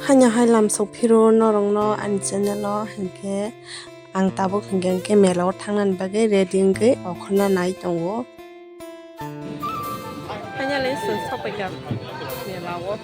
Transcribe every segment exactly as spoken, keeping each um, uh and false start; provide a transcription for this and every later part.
Haino hai lamsok phiro norokno ani channel o hinkhe ang tabuk hinkhe hinkhe mela o thangnani bagwi ready wngwi okhorna nai tongo. Finally chwng sopaikha mela o.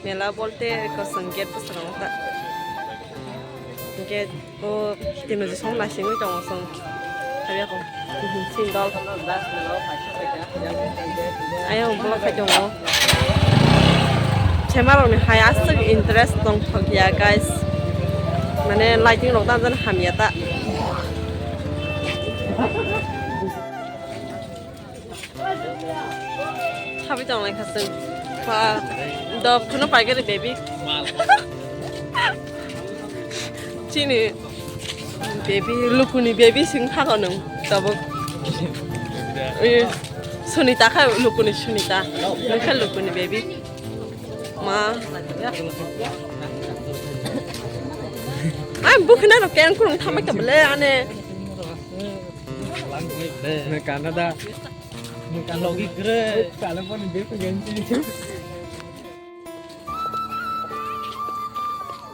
Mela bolte eko chwng gate bwskango ta. Gate o tino jisong naisingwi tongo chwng. Habya ko. Sindol. Ayang vlog khai tongo. Semarokni hai aswk interest tongthok ya guys. Mane lighting rok ta jani hamya ta. Thabi tong lai kha chwng. Ba, dop kheno paikari baby. Chini baby, lukuni baby sing thago nwng tabuk. Eh, Sunita kha lukuni Sunita. Nwng kha lukuni baby. Ma. Ai, bukhina rok keng kurung thambai tabule ane. Canada. Logi kre. Kalapani bek ganti.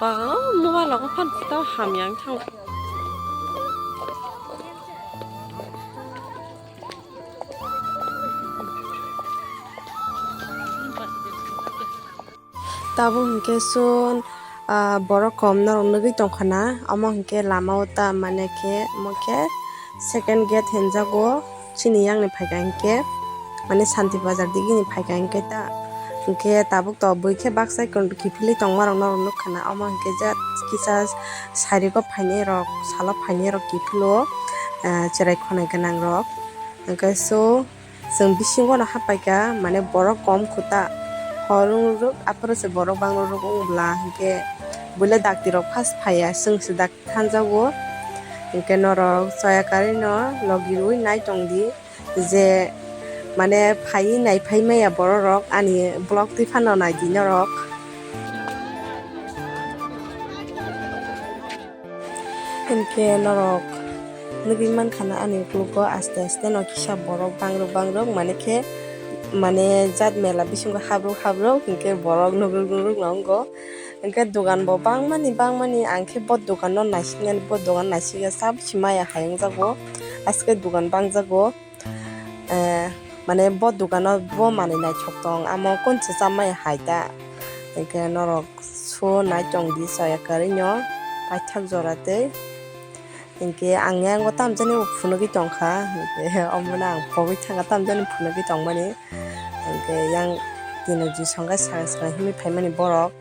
Ba, mobile ko phan ta hamyang thang. Tabuk hinkhe chwng, ah, borok kom norok nugwi tongkha na, omo hinkhe lama o ta mane khe, omo khe second gate hinjago, chini yang ni phaikha hinkhe, mane Santi Bazar digi ni phaikha hinkhe ta, hinkhe tabuk to bui khe baksa kiphilwi tongma rok norok nukha na, omo hinkhe jat kisa sari o phainai rok, salo phainai rok kiphilwi o, ah, cherai khonai gwnang rok, hinkhe so. Chwng bisingo no hapaikha, mane borok kom kho ta, hor wng rwk, aphuru se borok bang rwk wng bla, hinkhe buile dakti rok first phaiya, chwng se dakti thanjago, hinkhe norok chaya karwi no logi rwui nai tong di, je mane phaiwi nai phai maya borok rok ani vlog twi phano nai di norok. Hinkhe norok nugwi mankha na ani ukologo aste aste no kisa borok bangrok bangrok mane khe mane jat mela bisingo habrok habrok hinkhe borok nugruk nugruk no wngo. Hinkhe dogan bo bangmani bangmani ang khe bo dogan no naisiknani bo dogan naisikya sa bisi maya hai wngjago aske dogan bangjago. Eh, mane bo dogano bo manwi naithok tong, amo kunse chamai hai ta. Hinkhe norok so nai tong di chaya kwrwi no paithak jora tei. Hinkhe ang yango tamjani bo phunugwi tongkha, hinkhe omono ang pogwi thangkha tamjani phunugwi tongmani. Hinkhe yang tino jisong khe saka saka himwi phaimani borok.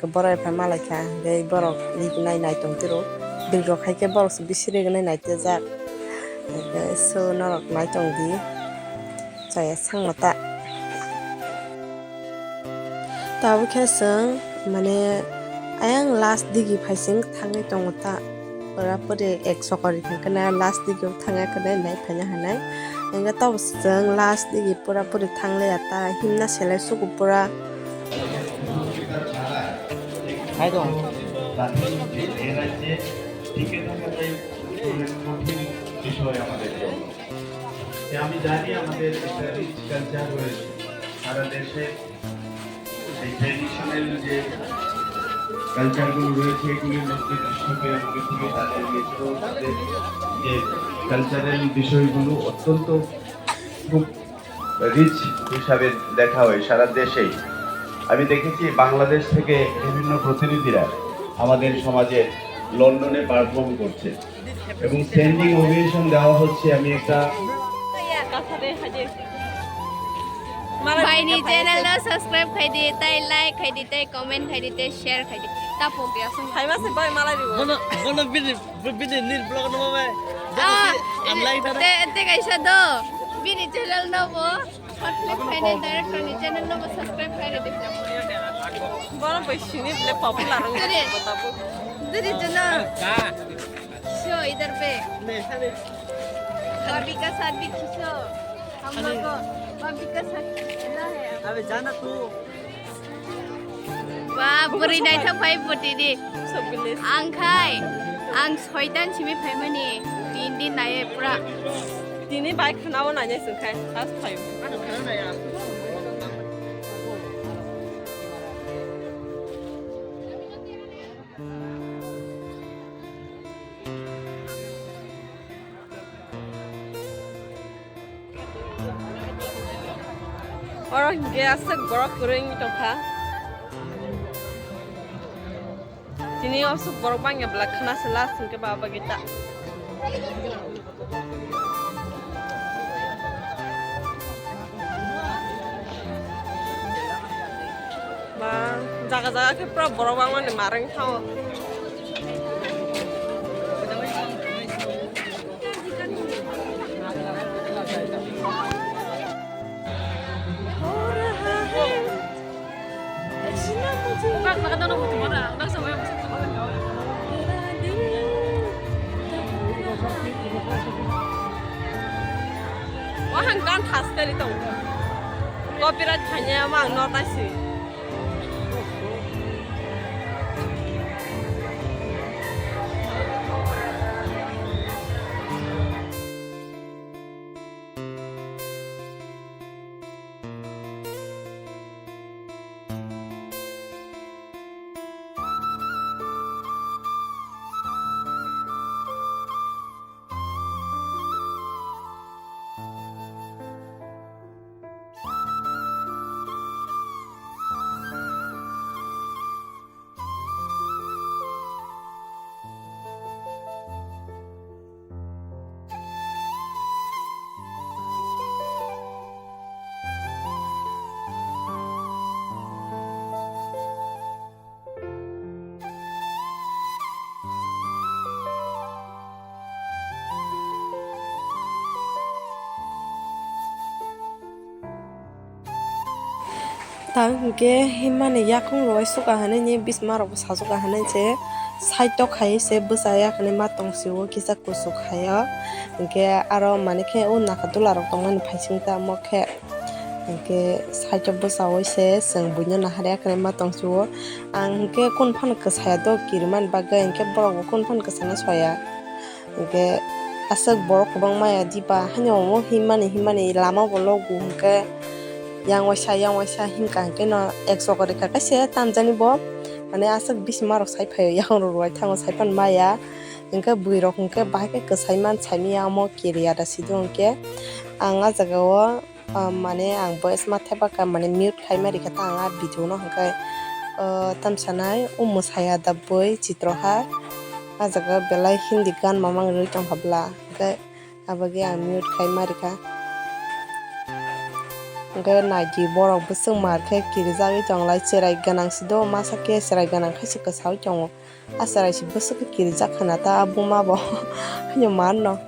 Borok bai pha malaikha, tei borok rignai nai tong tiro. Bil rok hai khe borok se bisi rignai nai tejak. Hingke so norok nai tong di. Chaya sangma ta. Tabuk khe chwng mane ayang last digi phaising thangwi tongo ta. Pura puri ek sokori hingke na last digi o thangya khe nai phaina hinai. Hingke tabuk chwng last digi pura puri thanglaiya ta himna selai suku pura. Hai dong. এ রাজ্যে টিকে থাকাটাই অনেক কঠিন বিষয় আমাদের জন্য। যে আমি জানি আমাদের একটা রিচ কালচার রয়েছে, সারা দেশে এই ট্র্যাডিশনাল যে কালচারগুলো রয়েছে এগুলির মধ্যে কৃষকের মধ্যে থেকে তাদের মিশ্র তাদের যে কালচারাল বিষয়গুলো অত্যন্ত খুব রিচ হিসাবে দেখা হয় সারা দেশেই। আমি দেখেছি বাংলাদেশ থেকে বিভিন্ন প্রতিনিধিরা আমাদের সমাজে লন্ডনে পারফর্ম করছে এবং স্ট্যান্ডিং ওভেশন দেওয়া হচ্ছে। আমি একটা Bai ni channel no subscribe khai di, tai like khai di, tai comment khai di, tai share khai di. Tapo biya song. Hai ma se bai malai ribo. Bono, bono bini, bini nil blog no bai. Ah, unlike dara. Te, te kaisa do. Bini channel no bo. Short film khai ni director ni channel no bo subscribe khai di. Bono bai sini ble popular. Diri. Diri jana. Ka. Kiso idhar pe. Nahi, nahi. Abhi ka sath bhi kiso. Hum log ko abhi ka sath khela hai. Abe jana tu. Ba, bwrwi naithok phai bwtwi di. Ang khai, ang soitan simi phaimani, tin din naiye pura. Tini bai khwnao nainai chwng khai, last time. Ano khwnao naiya. Oro hingke aswk borok kwrwi wngwi tongkha. Tini aswk borok bangya bwla khna se last hingke ba bagwi ta. Ba, jaga jaga khe pura borok bangmani marwng thango. Wahang gan thas kari tong. Copyright khanya ma ang not asi. Ta hwnkhe himmani yakung rwui suka hinwi ni bisma rok bo sajuka hinwi se side o khai se bwsa yakni ma tong sio kisa kuchuk hai o. Hwnkhe aro manikhe o nakha dula rok tongmani phaising ta omo khe. Hwnkhe side o bwsawui se chwng buino naharya khe ma tong sio. Ang hwnkhe kunu phano kwsaya do kirimani bagwi, hwnkhe borok bo kunu phano kwsana soya. Hwnkhe aswk borok kwbangma ya diba, haino omo himmani himmani lama bo logo hwnkhe yang waisa yang waisa hinkha hwnkhe no ek chokori kha kaisa tamjani bo, mane aswk bisima rok sai phaio, yang rok rwai thango sai phano maya. Hwnkhe bwrwi rok hwnkhe bahai khe kwsai man saimanya omo kiriya da sido hwnkhe ang ah jaga o. Ah, mane ang voice ma thepakha, mane mute khai ma rikha ta ang ah video no, hwnkhe, ah, tamsa nai o mwsai adap boi Chitro ha. Ah jaga belai Hindi gan mamang rwi tongkha bwla, hwnkhe abagwi ang mute khai ma rikha. Hwnkhe naidi borok bwswk mar khe kirijagwi tonglai, cherai gwnang si do, masa khe cherai gwnang khai se kwsaui tongo. Ah cherai se bwswk khe kirijak khna ta, ah buma bo haino mar no.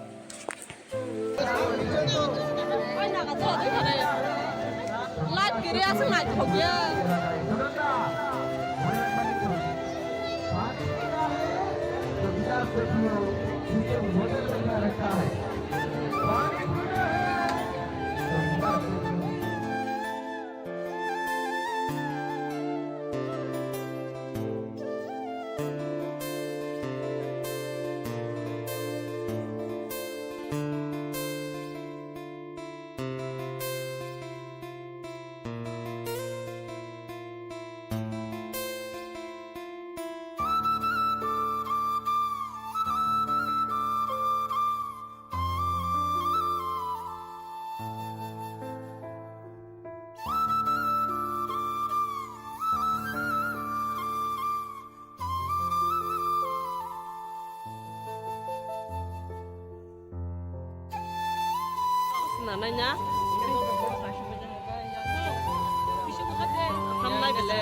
Nanai na. Hamnai bele.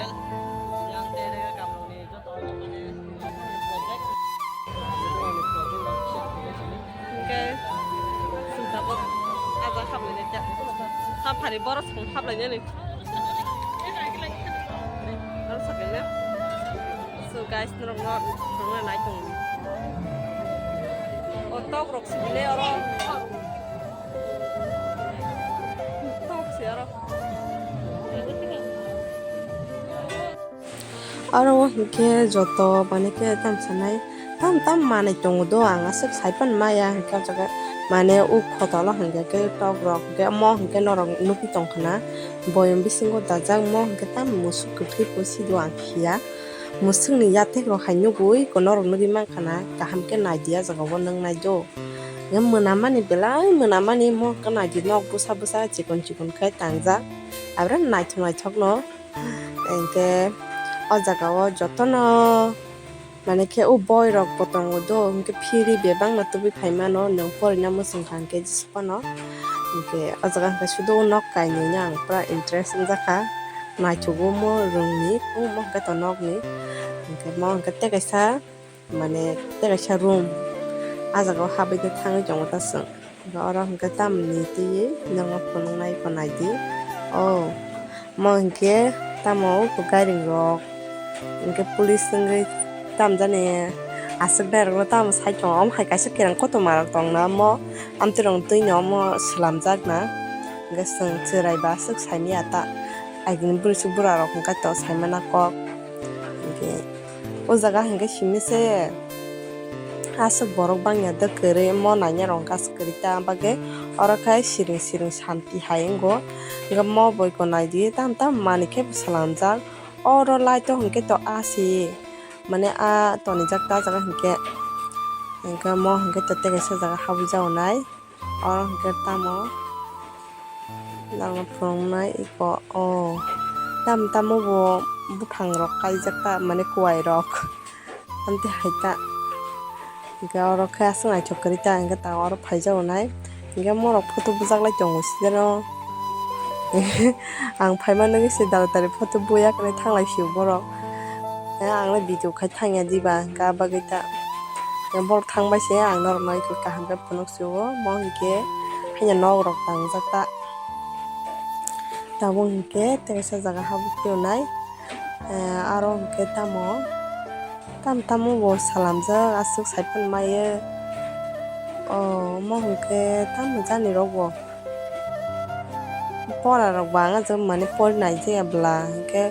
Hingke sumta bo aja haplainai ta. Haphari borok song haplainani. Aro sakhe na. So guys, norok no, norok no nai tong. O tok rok sibile oro. Tok si oro. Aro o hinkhe joto mane khe tam sanai, tam tam manwi tongo do, ang aswk sai pan maya hinkhe o jaga mane o khotolo hinkhe khe tok rok hinkhe omo hinkhe norok nukgwi tongkha na, boyem bisingo dajak omo hinkhe tam musuk kwthwi phusi do ang phiya. Mwswkni yathek rok hai nugwi ko norok nugwi mankha na, kaham khe naidi a jaga o nwng naido. Nge mwnamani belai mwnamani mo hwnkhe naidi nok bwsa bwsa chikon chikon khe tangjak. Abra naithok naithok no. Hinkhe o jaga o jotono mane khe o boi rok bo tongo do, hinkhe phiri bebak no tubui phaimano nwng porina mwswng kha hinkhe. Phano. Hinkhe o jaga hinkhe sudo o nok kainwino ang pura interest wngjakha. Naithugo mo room ni, omo hinkhe to nok ni. Hinkhe mo hinkhe tei kaisa, mane tei kaisa room. A jaga o habwi khe thangwi tongo ta chwng. Hinkhe oro hinkhe tamni twiwi norokno phunuknai kho naidi. O. Mo hinkhe tamo gairing rok hinkhe police wngwi tamjani aswk direct no tamo side o, omo hai kaisa kereng kotorma rok tongna omo amtwi rok twi no omo swlamjak na hinkhe chwng chwrai ba aswk saimanya ta agini bwrwi bwra rok hinkhe to saimana kok hinkhe o jaga hinkhe simi se aswk borok bangya da kwrwi mo nanya rok hwnkhe aswk kwrwi ta bagwi oro khe siring siring santi hai wngo. Hinkhe mo boi ko naidi tam tam manwi khe bo swlamjak. Oro light o hinkhe to a si mane a tonijak ta jaga hinkhe. Hinkhe mo hinkhe to tei kaisa jaga habwi jago nai. Oro hinkhe tamo nangno phunuknai eko o tam tamo bo buphang rok kaijak ta mane kuwai rok. Amtwi hai ta. Hinkhe oro khe aswk naithok kwrwi ta, hinkhe ta oro phaijago nai. Hinkhe morok photo bujaklai tongo sijano. Ang phaima nugwi se dal dali photo buya kwrwi thanglai sio borok. Ang le video khai thangya diba, hinkhe ah bagwi ta. Borok thangbai se ang norokno kaham khe phunuk sio, mo hinkhe haino nok rok tangjak ta. Tabuk hinkhe tei kaisa jaga habwi phiyonai. Eh, aro hinkhe tamo, tam tamo bo salamjak aswk saipan maya. Oh, omo hinkhe tamo jani rok bo. Pora rok bo ang ajak mani pori nai jaya bwla hinkhe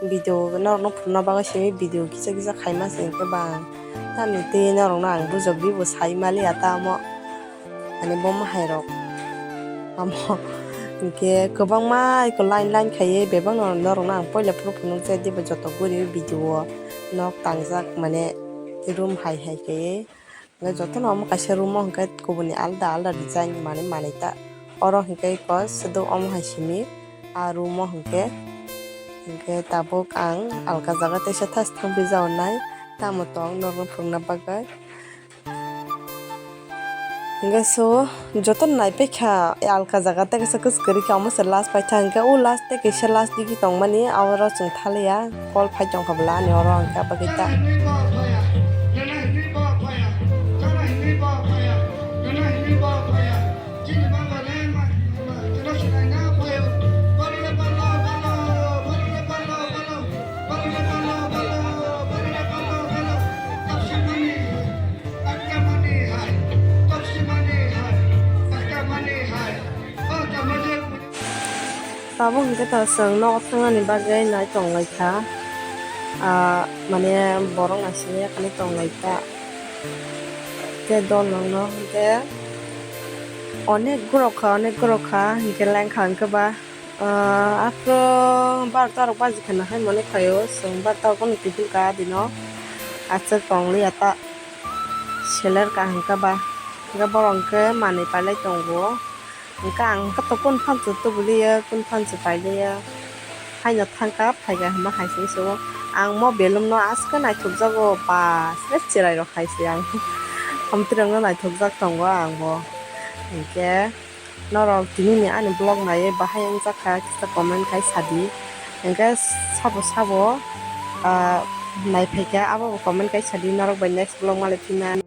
video norokno phunukna bagwi simi video kisa kisa khaima se hinkhe bang. Tamni twi norokno ang bujok di bo sai maliya tamo. Ani bomo hai rok. Amo hinkhe kwbangma iko line line khaiwi bebak no norokno ang poila phuru phunukjai diba joto guriwi video o nok tangjak mane room hai hai khaiwi. Hinkhe jotono omo kaisa room o hinkhe kubuni alda alda design mane manwi ta. Oro hinkhe iko swdwk omo hai simi a room o hinkhe. Hinkhe tabuk ang alka jaga teisa thas thangphi jago nai tamo tong norokno phunukna bagwi. Hinkhe so joto naipaikha alka jaga tei kaisa kwchwrwikha omo se last paitha hinkhe o last tei kaisa last digi tongmani oro chwng thaliya call phai tongkha bwla ani oro hinkhe abagwi ta. Tabuk hinkhe to chwng nogo thangnani bagwi nai tonglaikha, ah, mane borok naisingya khani tonglaikha. Tei dol nangno hinkhe onek borok kha, onek borok kha hinkhe lengkha hinkhe ba. Ah, after barota rok baji khana hai mani khaio, chwng barota rok no kiphilka adino. Aswk tong liya ta seler kaham khe ba, hwnkhe borok hwnkhe manwi pailai tongo. Hwnkhe ang hwnkhe to kunu phansa tubuliya, kunu phansa pailiya. Haino thangkha, phaikha hwnma hai se se o. Ang mo belum no aswk naithokjago, ba, se cherai rok hai se ang. Hamtwrwng no naithokjak tongo ang bo. Hinkhe. Norok tini ni ani vlog naiwi bahai wngjakha kisa comment khai sadi. Hinkhe sabo sabo, ah, naiphaikha abobo comment khai sadi norok bai next vlog malai phina.